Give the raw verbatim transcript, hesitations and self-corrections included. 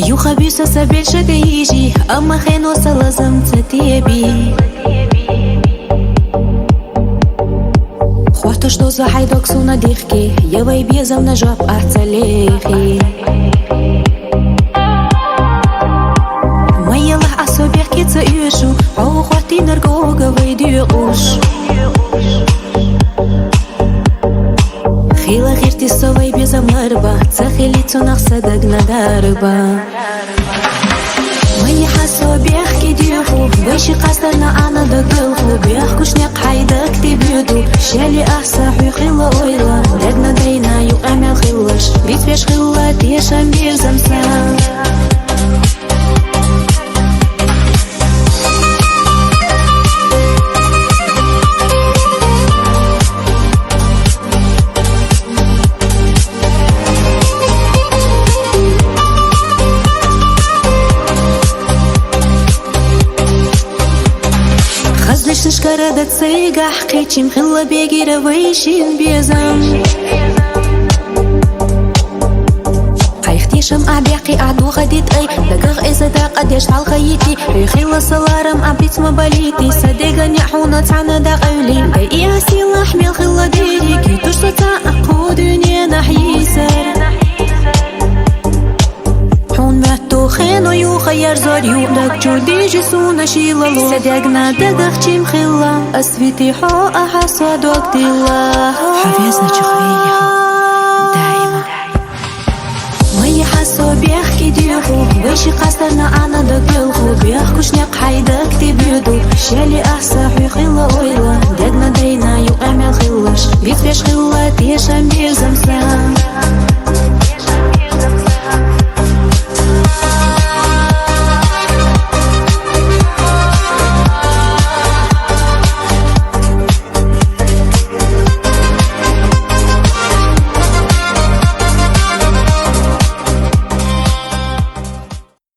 Юха бисса са бельша дайижи, амма хӀанз са лазам ца теби. Хьо тӀаш доза хьай дог сона дихке, я вай безамна жоп ахь ца лехи. Майялахь а со бехке ца оьшу, хьо хӀоттийнарг ога вай доькъуш. Хила гӀерти со вай безам ларба, ца хили цунах са дагна дарба. Майя хьа со бехке деху, вай ши къастарна Ӏана дагелху, бехкушнех хьай даг тебеду, шали ахь са хьу хила ойла, дагна дайна ю къамел хилаш, бицбеш хила тешам безам са. Хазниш шкара да цайгахь кхечим хила бегира вай шин безам. Къайх тешам а бехке а духа дитӀай, дагах эза дакъа деш хьалха йити, хила саларам а бицма балити, са дега не хьуна цана да къайли, да и силах мел хила дери, ки туш са ца а ху дуьне нахь йисар. Хьун метту хено юха ярзор ю, даг чу дижи суна шилало, са дегна дагах чим хила, ас вити хьо ахьа со дог дила. Хьо везначу хвея даима. Майя хьа со бехке деху, вай ши къастарна Ӏана дагелху, бехкушнех хьай даг тебеду, шали ахь са хьу хила ойла, дагна дайна ю къамел хилаш, бицбеш хила тешам безам са.